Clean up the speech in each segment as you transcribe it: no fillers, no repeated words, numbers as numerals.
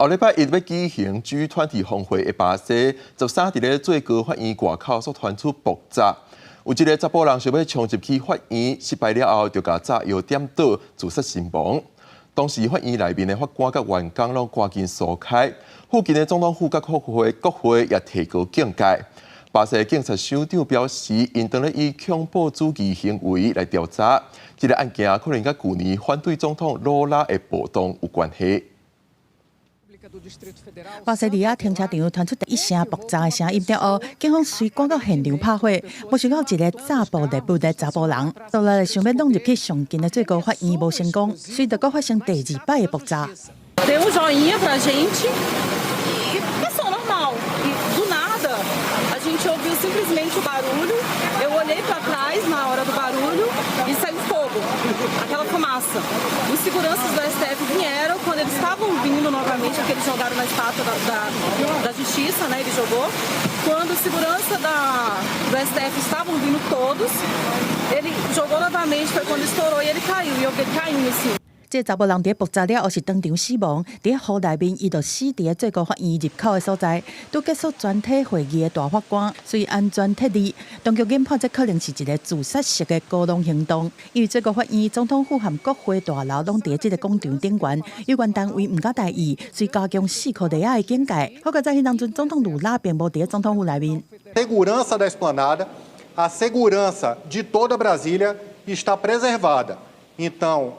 後禮拜一欲舉行 G20 峰會的巴西，13佇咧最高法院外口煞傳出爆炸，有一个查埔人想欲衝入去法院，失敗了後就共炸藥點倒，自殺身亡。當時法院內面的法官佮員工攏趕緊疏開，附近的總統府佮國會也提高警戒。巴西警察首長表示，𪜶當咧以恐怖主義行為來調查，這个案件可能佮舊年反對總統魯拉的暴動有關係。巴西利亞停車場傳出一聲爆炸的聲音了後，警方隨趕到現場拍火，無想到一个詐爆獵物的查埔人，後來想欲闖入去上近的最高法院無成功，隨著閣發生第二擺的爆炸。 Deu um joinha pra gente e passou normal. E do nada a gente ouviu simplesmente o barulho. Eu olhei para trás na hora do barulho e saiu fogo, aquela fumaça. Os seguranças do STF vieram quando eles estavam vindo novamente, porque eles jogaram na estátua da Justiça, né? Ele jogou. Quando os segurança do STF estavam vindo todos, ele jogou novamente, foi quando estourou e ele caiu. E eu vi ele caindo assim. 這查埔人佇爆炸了後是當場死亡，佇雨內面，伊就死佇最高法院入口的所在。拄結束全體會議的大法官隨安全撤離，當局研判這可能是一个自殺式的烏龍行動。因為最高法院、總統府和國會大樓攏佇這个廣場頂懸，有關單位毋敢大意，遂加強四箍內仔的警戒。好佳哉彼當陣總統盧拉並無佇總統府內面。 Segurança da esplanada, a segurança de toda Brasília está preservada. Então,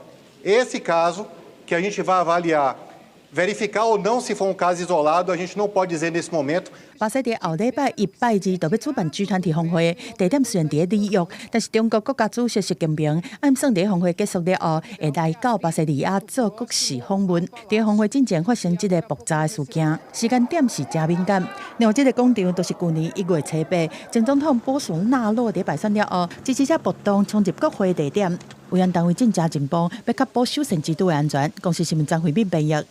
esse caso que a gente vai avaliar, verificar ou não se foi um caso isolado, a gente não pode dizer nesse momento. 巴西佇後禮拜一拜二就欲主辦 G20 峰會，地點雖然佇里約，但是中國國家主席習近平按算佇峰會結束了後，會來到巴西利亞做國事訪問。佇峰會進前發生這个爆炸的事件，時間點是誠敏感。另外，這个廣場就是舊年1月初8，前總統波索納洛佇敗選了後，支持者暴動衝入國會地點，維安單位真正進步，欲確保修憲之都的安全。公視新聞張惠敏編譯。